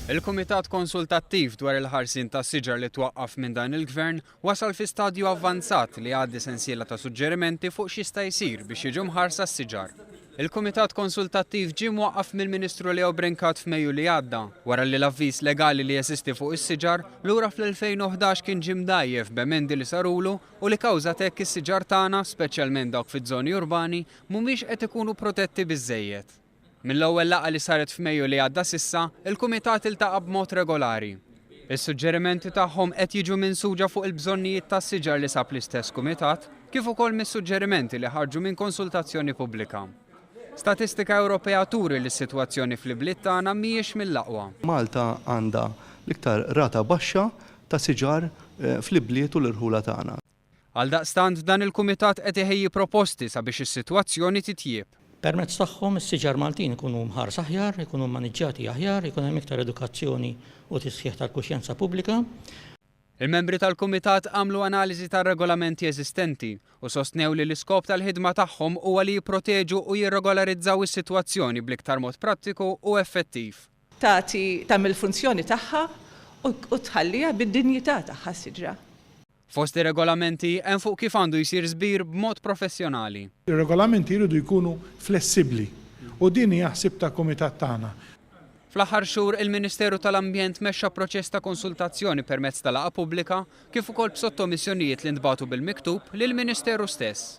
Il-Kumitat Konsultattiv dwar il-Ħarsien tas-Siġar li twaqqaf minn dan il-Gvern wasal fi stadju avvanzat li jgħaddi sensiela ta' suġġerimenti fuq x'jista' jsir biex jiġu mħarsa s-siġar. Il-Kumitat Konsultattiv ġie mwaqqaf mill-Ministru Leo Brincat f'Mejju li għadda, wara li l-avviż legali li jeżisti fuq is-siġar lura fl-2011 kien ġie mdgħajjef b'emendi li sarulu u li kawża t'hekk is-siġar tagħna, speċjalment dawk fiż-żoni urbani, mhumiex qed ikunu protetti biżżejjed. Mill-ewwel laqgħa li saret f'Mejju li għadda s'issa, il-Kumitat iltaqa' b'mod regolari. Is-suġġerimenti tagħhom qed jiġu minsuġa fuq il-bżonnijiet tas-siġar li sab l-istess Kumitat, kif ukoll mis-suġġerimenti li ħarġu minn konsultazzjoni pubblika. Statistika Ewropea turi li s-sitwazzjoni fl-ibliet tagħna mhijiex mill-aqwa. Malta għandha l-iktar rata baxxa ta' siġar fl-ibliet u l-irħula tagħna. Għaldaqstant dan il-kumitat qed iħejji proposti sabiex is-sitwazzjoni titjieb. Permezz tagħhom is-siġar Maltin ikunu mħarsa aħjar, ikunu mmaniġġjati aħjar, ikun hemm iktar edukazzjoni u tisħiħ tal-kuxjenza pubblika. Il-membri tal-kumitat għamlu analiżi tar-regolamenti eżistenti u sostnew li l-iskop tal-ħidma tagħhom huwa li jipproteġu u jirregolarizzaw is-sitwazzjoni bl-iktar mod prattiku u effettiv. Tagħti tagħmel il-funzjoni tagħha u tħalliha bid-dinjità tagħha s-siġra. Fost ir-regolamenti hemm fuq kif għandu jsir żbir b'mod professjonali. Ir-regolamenti jridu jkunu flessibbli u din hija ħsieb tal-kumitat tagħna. Fl-aħħar xhur il-Ministeru tal-Ambjent mexxa proċess ta' konsultazzjoni permezz ta' laqgħa pubblika kif ukoll b'sottomissjonijiet li ntbagħtu bil-miktub lill-Ministeru stess.